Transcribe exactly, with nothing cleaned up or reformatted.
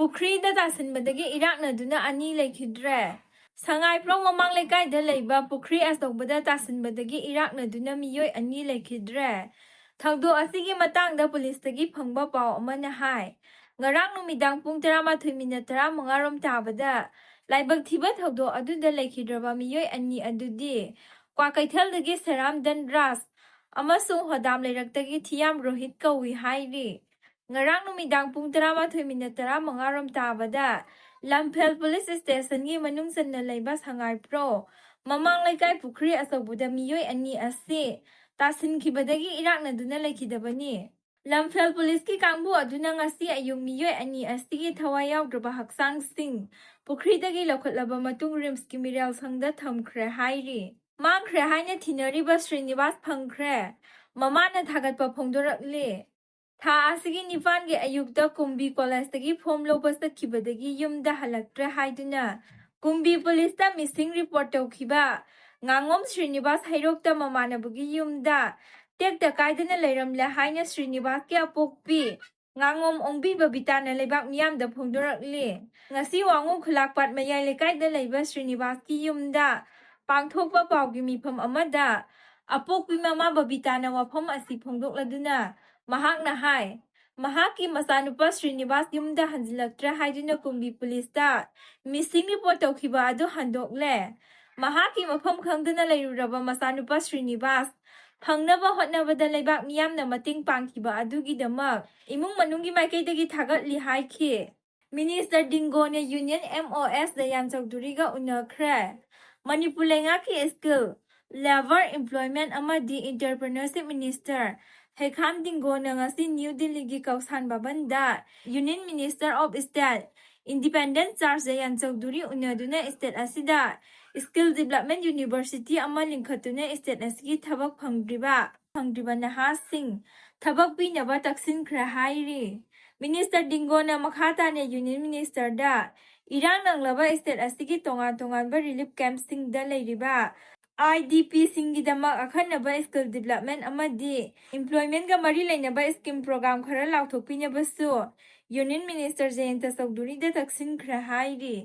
ꯄꯨꯈ꯭ꯔꯤꯗ ꯇꯥꯁꯤꯟꯕꯗꯒꯤ ꯏꯔꯥꯛꯅꯗꯨꯅ ꯑꯅꯤ ꯂꯩꯈꯤꯗ꯭ꯔꯦ꯫ ꯁꯉꯥꯏꯄ꯭ꯔꯧ ꯃꯃꯥꯡ ꯂꯩꯀꯥꯏꯗ ꯂꯩꯕ ꯄꯨꯈ꯭ꯔꯤ ꯑꯆꯧꯕꯗ ꯇꯥꯁꯤꯟꯕꯗꯒꯤ ꯏꯔꯥꯛꯅꯗꯨꯅ ꯃꯤꯑꯣꯏ ꯑꯅꯤ ꯂꯩꯈꯤꯗ꯭ꯔꯦ꯫ ꯊꯧꯗꯣꯛ ꯑꯁꯤꯒꯤ ꯃꯇꯥꯡꯗ ꯄꯨꯂꯤꯁꯇꯒꯤ ꯐꯪꯕ ꯄꯥꯎ ꯑꯃꯅ ꯍꯥꯏ, ꯉꯔꯥꯡ ꯅꯨꯃꯤꯗꯥꯡ ꯄꯨꯡ ꯇꯔꯥꯃꯥꯊꯣꯏ ꯃꯤꯅꯠ ꯇꯔꯥꯃꯉꯥ ꯔꯣꯝ ꯇꯥꯕꯗ ꯂꯥꯏꯕꯛ ꯊꯤꯕ ꯊꯧꯗꯣꯛ ꯑꯗꯨꯗ ꯂꯩꯈꯤꯗ꯭ꯔꯕ ꯃꯤꯑꯣꯏ ꯑꯅꯤ ꯑꯗꯨꯗꯤ ꯀ꯭ꯋꯥꯀꯩꯊꯦꯜꯗꯒꯤ ꯁꯦꯔꯥꯝ ꯙꯟꯔꯥꯖ ꯑꯃꯁꯨꯡ ꯍꯣꯗꯥꯝ ꯂꯩꯔꯛꯇꯒꯤ ꯊꯤꯌꯥꯝ ꯔꯣꯍꯤꯠ ꯀꯧꯏ ꯍꯥꯏꯔꯤ꯫ ꯉꯔꯥꯡ ꯅꯨꯃꯤꯗꯥꯡ ꯄꯨꯡ ꯇꯔꯥꯃꯥꯊꯣꯏ ꯃꯤꯅꯠ ꯇꯔꯥꯃꯉꯥ ꯔꯣꯝ ꯇꯥꯕꯗ ꯂꯝꯐꯦꯜ ꯄꯨꯂꯤꯁ ꯁ꯭ꯇꯦꯁꯟꯒꯤ ꯃꯅꯨꯡ ꯆꯟꯅ ꯂꯩꯕ ꯁꯉꯥꯏꯄ꯭ꯔꯧ ꯃꯃꯥꯡ ꯂꯩꯀꯥꯏ ꯄꯨꯈ꯭ꯔꯤ ꯑꯆꯧꯕꯗ ꯃꯤꯑꯣꯏ ꯑꯅꯤ ꯑꯁꯤ ꯇꯥꯁꯤꯟꯈꯤꯕꯗꯒꯤ ꯏꯔꯥꯛꯅꯗꯨꯅ ꯂꯩꯈꯤꯗꯕꯅꯤ꯫ ꯂꯝꯐꯦꯜ ꯄꯨꯂꯤꯁꯀꯤ ꯀꯥꯡꯕꯨ ꯑꯗꯨꯅ ꯉꯁꯤ ꯑꯌꯨꯛ ꯃꯤꯑꯣꯏ ꯑꯅꯤ ꯑꯁꯤꯒꯤ ꯊꯋꯥꯏ ꯌꯥꯎꯗ꯭ꯔꯕ ꯍꯛꯆꯥꯡꯁꯤꯡ ꯄꯨꯈ꯭ꯔꯤꯗꯒꯤ ꯂꯧꯈꯠꯂꯕ ꯃꯇꯨꯡ ꯔꯤꯝꯁꯀꯤ ꯃꯤꯔꯦꯜ ꯁꯪꯗ ꯊꯝꯈ꯭ꯔꯦ ꯍꯥꯏꯔꯤ꯫ ꯃꯥꯡꯈ꯭ꯔꯦ ꯍꯥꯏꯅ ꯊꯤꯅꯔꯤꯕ ꯁ꯭ꯔꯤꯅꯤꯕꯥꯁ ꯐꯪꯈ꯭ꯔꯦ꯫ ꯃꯃꯥꯅ ꯊꯥꯒꯠꯄ ꯐꯣꯡꯗꯣꯔꯛꯂꯤ꯫ ꯊꯥ ꯑꯁꯤꯒꯤ ꯅꯤꯄꯥꯟꯒꯤ ꯑꯌꯨꯛꯇ ꯀꯨꯝꯕꯤ ꯀꯣꯂꯦꯖꯇꯒꯤ ꯐꯣꯝ ꯂꯧꯕ ꯆꯠꯈꯤꯕꯗꯒꯤ ꯌꯨꯝꯗ ꯍꯜꯂꯛꯇ꯭ꯔꯦ ꯍꯥꯏꯗꯨꯅ ꯀꯨꯝꯕꯤ ꯄꯨꯂꯤꯁꯇ ꯃꯤꯁꯤꯡ ꯔꯤꯄꯣꯔꯠ ꯇꯧꯈꯤꯕ ꯉꯥꯉꯣꯝ ꯁ꯭ꯔꯤꯅꯤꯕꯥꯁ ꯍꯩꯔꯣꯛꯇ ꯃꯃꯥꯟꯅꯕꯒꯤ ꯌꯨꯝꯗ ꯇꯦꯛꯇ ꯀꯥꯏꯗꯅ ꯂꯩꯔꯝꯂꯦ ꯍꯥꯏꯅ ꯁ꯭ꯔꯤꯅꯤꯕꯥꯁꯀꯤ ꯑꯄꯣꯛꯄꯤ ꯉꯥꯉꯣꯝ ꯑꯣꯡꯕꯤ ꯕꯕꯤꯇꯥꯅ ꯂꯩꯕꯥꯛ ꯃꯤꯌꯥꯝꯗ ꯐꯣꯡꯗꯣꯔꯛꯂꯤ꯫ ꯉꯁꯤ ꯋꯥꯉꯨ ꯈꯨꯂꯥꯛꯄꯥꯠ ꯃꯌꯥꯏ ꯂꯩꯀꯥꯏꯗ ꯂꯩꯕ ꯁ꯭ꯔꯤꯅꯤꯕꯥꯁꯀꯤ ꯌꯨꯝꯗ ꯄꯥꯡꯊꯣꯛꯄ ꯄꯥꯎꯒꯤ ꯃꯤꯐꯝ ꯑꯃꯗ ꯑꯄꯣꯛꯄꯤ ꯃꯃꯥ ꯕꯕꯤꯇꯥꯅ ꯋꯥꯐꯝ ꯑꯁꯤ ꯐꯣꯡꯗꯣꯛꯂꯗꯨꯅ ꯃꯍꯥꯛꯅ ꯍꯥꯏ, ꯃꯍꯥꯛꯀꯤ ꯃꯆꯥꯅꯨꯄꯥ ꯁ꯭ꯔꯤꯅꯤꯕꯥꯁ ꯌꯨꯝꯗ ꯍꯟꯖꯤꯜꯂꯛꯇ꯭ꯔꯦ ꯍꯥꯏꯗꯨꯅ ꯀꯨꯝꯕꯤ ꯄꯨꯂꯤꯁꯇ ꯃꯤꯁꯤꯡ ꯔꯤꯄꯣꯔꯠ ꯇꯧꯈꯤꯕ ꯑꯗꯨ ꯍꯟꯗꯣꯛꯂꯦ꯫ ꯃꯍꯥꯛꯀꯤ ꯃꯐꯝ ꯈꯪꯗꯅ ꯂꯩꯔꯨꯔꯕ ꯃꯆꯥꯅꯨꯄꯥ ꯁ꯭ꯔꯤꯅꯤꯕꯥꯁ ꯐꯪꯅꯕ ꯍꯣꯠꯅꯕꯗ ꯂꯩꯕꯥꯛ ꯃꯤꯌꯥꯝꯅ ꯃꯇꯦꯡ ꯄꯥꯡꯈꯤꯕ ꯑꯗꯨꯒꯤꯗꯃꯛ ꯏꯃꯨꯡ ꯃꯅꯨꯡꯒꯤ ꯃꯥꯏꯀꯩꯗꯒꯤ ꯊꯥꯒꯠꯂꯤ ꯍꯥꯏꯈꯤ꯫ ꯃꯤꯅꯤꯁꯇꯔ ꯗꯤꯡꯒꯣꯅ ꯌꯨꯅꯤꯌꯟ ꯑꯦꯝ ꯑꯣ ꯑꯦꯁ ꯗꯌꯥꯟ ꯆꯧꯙꯨꯔꯤꯒ ꯎꯅꯈ꯭ꯔꯦ꯫ ꯃꯅꯤꯄꯨꯔ ꯂꯩꯉꯥꯛꯀꯤ ꯁ꯭ꯀꯤꯜ, ꯂꯦꯕꯔ, ꯏꯝꯄ꯭ꯂꯣꯏꯃꯦꯟ ꯑꯃꯗꯤ ꯏꯟꯇꯔꯄ꯭ꯔꯤꯅꯔꯁꯤꯞ ꯃꯤꯅꯤꯁꯇꯔ ꯍꯩꯈꯥꯝ ꯗꯤꯡꯒꯣꯅ ꯉꯁꯤ ꯅ꯭ꯌꯨ ꯗꯤꯜꯂꯤꯒꯤ ꯀꯧꯁꯥꯟ ꯚꯕꯟꯗ union minister of state, independent charge ꯗꯌꯥꯟ ꯆꯧꯙꯨꯔꯤ ꯎꯅꯗꯨꯅ ꯁ꯭ꯇꯦꯠ ꯑꯁꯤꯗ ꯁ꯭ꯀꯤꯜ ꯗꯤꯕ꯭ꯂꯞꯃꯦꯟ ꯌꯨꯅꯤꯚꯔꯁꯤꯇꯤ ꯑꯃ ꯂꯤꯡꯈꯠꯇꯨꯅ ꯁ꯭ꯇꯦꯠ ꯑꯁꯤꯒꯤ ꯊꯕꯛ ꯐꯪꯗ꯭ꯔꯤꯕ, ꯐꯪꯗ꯭ꯔꯤꯕ ꯅꯍꯥꯁꯤꯡ ꯊꯕꯛ ꯄꯤꯅꯕ ꯇꯛꯁꯤꯟꯈ꯭ꯔꯦ ꯍꯥꯏꯔꯤ꯫ ꯃꯤꯅꯤꯁꯇꯔ ꯗꯤꯡꯒꯣꯅ ꯃꯈꯥ ꯇꯥꯅ ꯌꯨꯅꯤꯌꯟ ꯃꯤꯅꯤꯁꯇꯔꯗ ꯏꯔꯥꯡ ꯅꯪꯂꯕ ꯁ꯭ꯇꯦꯠ ꯑꯁꯤꯒꯤ ꯇꯣꯉꯥꯟ ꯇꯣꯉꯥꯟꯕ ꯔꯤꯂꯤꯐ ꯀꯦꯝꯞꯁꯤꯡꯗ ꯂꯩꯔꯤꯕ IDPꯁꯤꯡꯒꯤꯗꯃꯛ ꯑꯈꯟꯅꯕ skill development ꯑꯃꯗꯤ employmentꯒ ꯃꯔꯤ ꯂꯩꯅꯕ scheme program ꯈꯔ ꯂꯥꯎꯊꯣꯛꯄꯤꯅꯕꯁꯨ Union Minister ꯖꯌꯟꯇ ꯆꯧꯙꯨꯔꯤꯗ ꯇꯛꯁꯤꯟꯈ꯭ꯔꯦ ꯍꯥꯏꯔꯤ꯫